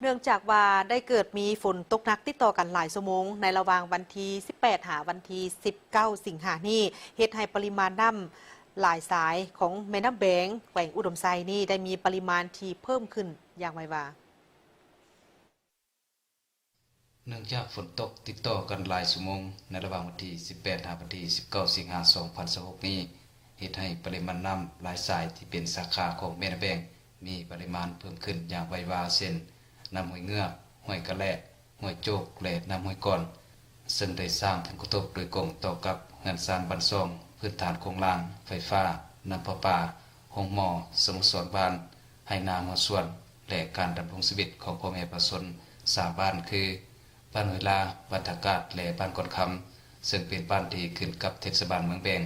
ເນື່ອງຈາກວ່າໄດ້ເກີດມີຝົນຕົກໜັກຕິດຕໍ່ກັນຫຼາຍຊົ່ວໂມງ ໃນລະຫວ່າງວັນທີສິບແປດ ຫາວັນທີສິບເກົ້າ ສິງຫານີ້ ເຮັດໃຫ້ປະລິມານນ້ຳຫຼາຍສາຍຂອງແມ່ນ້ຳແບງ ແຂວງອຸດົມໄຊນີ້ ໄດ້ມີປະລິມານທີ່ເພີ່ມຂຶ້ນຢ່າງໄວວາ. ເນື່ອງຈາກຝົນຕົກຕິດຕໍ່ກັນຫຼາຍຊົ່ວໂມງ ໃນລະຫວ່າງວັນທີສິບແປດ ຫາວັນທີສິບເກົ້າ ສິງຫາ ສອງພັນຊາວຫົກນີ້ ເຮັດໃຫ້ປະລິມານນ້ຳຫຼາຍສາຍທີ່ເປັນສາຂາຂອງແມ່ນ້ຳແບງ ມີປະລິມານເພີ່ມຂຶ້ນຢ່າງໄວວາ ເຊັ່ນ ນ້ຳຫ້ວຍເງືອກ, ຫ້ວຍກະແລະ, ຫ້ວຍໂຈກ ແລະ ນ້ຳຫ້ວຍກ່ອນ, ເຊິ່ງໄດ້ສ້າງຜົນກະທົບໂດຍກົງຕໍ່ກັບເຮືອນຊານບ້ານຊ່ອງ, ພື້ນຖານໂຄງລ່າງ, ໄຟຟ້າ, ນ້ຳປະປາ, ໂຮງໝໍ, ສະໂມສອນບ້ານ, ໄຮ່ນາຮົ້ວສວນ ແລະ ການດຳລົງຊີວິດຂອງພໍ່ແມ່ປະຊາຊົນສາມບ້ານ ຄື ບ້ານຫ້ວຍລາ, ບ້ານທ່າກາດ ແລະ ບ້ານກ່ອນຄຳ, ເຊິ່ງເປັນບ້ານທີ່ຂຶ້ນກັບເທດສະບານເມືອງແບງ.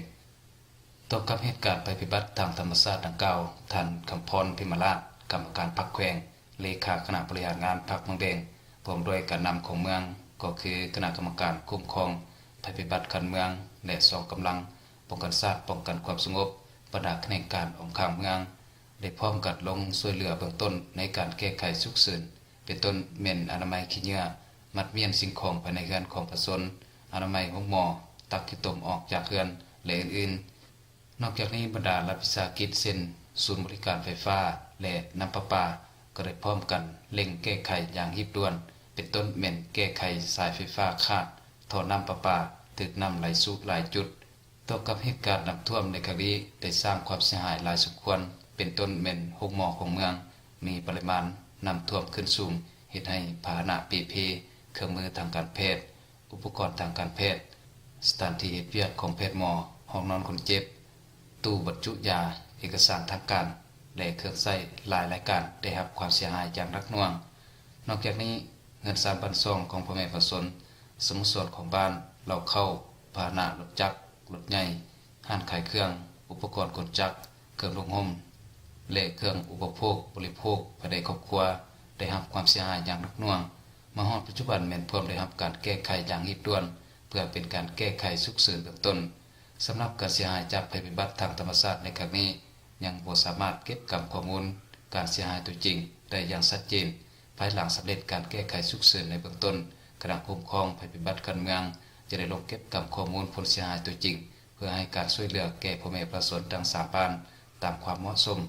ຕໍ່ກັບເຫດການໄພພິບັດທາງທຳມະຊາດດັ່ງກ່າວ, ທ່ານ ຄຳພອນ ພິມມະລາດ, ກຳມະການພັກແຂວງ, ເລຂາຄະນະບໍລິຫານງານພັກເມືອງແບງ, ພ້ອມດ້ວຍການນຳຂອງເມືອງ, ກໍຄືຄະນະກຳມະການຄຸ້ມຄອງໄພພິບັດຂັ້ນເມືອງ ແລະ ກອງກຳລັງປ້ອງກັນຊາດ, ປ້ອງກັນຄວາມສະຫງົບ, ບັນດາຂະແໜງການອ້ອມຂ້າງເມືອງ ໄດ້ພ້ອມກັນລົງຊ່ວຍເຫຼືອເບື້ອງຕົ້ນໃນການແກ້ໄຂສຸກເສີນ ເປັນຕົ້ນແມ່ນອະນາໄມຂີ້ເຫຍື້ອ, ມັດມ້ຽນສິ່ງຂອງພາຍໃນເຮືອນຂອງປະຊາຊົນ, ອະນາໄມໂຮງໝໍ, ຕັກຂີ້ຕົມອອກຈາກເຮືອນ ແລະ ອື່ນໆ. ນອກຈາກນີ້, ບັນດາລັດວິສາຫະກິດ ເຊັ່ນ ສູນບໍລິການໄຟຟ້າ ແລະ ນ້ຳປະປາ ກໍໄດ້ພ້ອມກັນເລັ່ງແກ້ໄຂຢ່າງຮີບດ່ວນ, ເປັນຕົ້ນແມ່ນແກ້ໄຂສາຍໄຟຟ້າຂາດ, ທໍ່ນ້ຳປະປາຖືກນ້ຳໄຫຼຊຸຫຼາຍຈຸດ. ຕໍ່ກັບເຫດການນ້ຳຖ້ວມໃນຄັ້ງນີ້ ໄດ້ສ້າງຄວາມເສຍຫາຍຫຼາຍສົມຄວນ, ເປັນຕົ້ນແມ່ນໂຮງໝໍຂອງເມືອງ ມີປະລິມານນ້ຳຖ້ວມຂຶ້ນສູງ, ເຮັດໃຫ້ພາຫະນະເປ່ເພ, ເຄື່ອງມືທາງການແພດ, ອຸປະກອນທາງການແພດ, ສະຖານທີ່ເຮັດວຽກຂອງແພດໝໍ, ຫ້ອງນອນຄົນເຈັບ, ຕູ້ບັນຈຸຢາ, ເອກະສານທາງການ ແລະ ເຄື່ອງໃຊ້ຫຼາຍລາຍການ ໄດ້ຮັບຄວາມເສຍຫາຍຢ່າງໜັກໜ່ວງ. ນອກຈາກນີ້, ເຮືອນຊານບ້ານຊ່ອງຂອງພໍ່ແມ່ປະຊາຊົນ, ສະໂມສອນຂອງບ້ານ, ເລົ້າເຂົ້າ, ພາຫະນະລົດຈັກ, ລົດໃຫຍ່, ຮ້ານຂາຍເຄື່ອງ, ອຸປະກອນກົນຈັກ, ເຄື່ອງນຸ່ງຫົ່ມ ແລະ ເຄື່ອງອຸປະໂພກບໍລິໂພກພາຍໃນຄອບຄົວ ໄດ້ຮັບຄວາມເສຍຫາຍຢ່າງໜັກໜ່ວງ. ມາຮອດປັດຈຸບັນແມ່ນພວມໄດ້ຮັບການແກ້ໄຂຢ່າງຮີບດ່ວນ ເພື່ອເປັນການແກ້ໄຂສຸກເສີນເບື້ອງຕົ້ນ. ສຳລັບການເສຍຫາຍຈາກໄພພິບັດທາງທຳມະຊາດໃນຄັ້ງນີ້ ຍັງບໍ່ສາມາດເກັບກຳຂໍ້ມູນການເສຍຫາຍຕົວຈິງໄດ້ຢ່າງຊັດເຈນ. ພາຍຫຼັງສຳເລັດການແກ້ໄຂສຸກເສີນໃນເບື້ອງຕົ້ນ, ຄະນະຄຸ້ມຄອງໄພພິບັດຂັ້ນເມືອງ ຈະໄດ້ລົງເກັບກຳຂໍ້ມູນຜົນເສຍຫາຍຕົວຈິງ ເພື່ອໃຫ້ການຊ່ວຍເຫຼືອແກ່ພໍ່ແມ່ປະຊາຊົນທັງສາມບ້ານ ຕາມຄວາມເໝາະສົມ.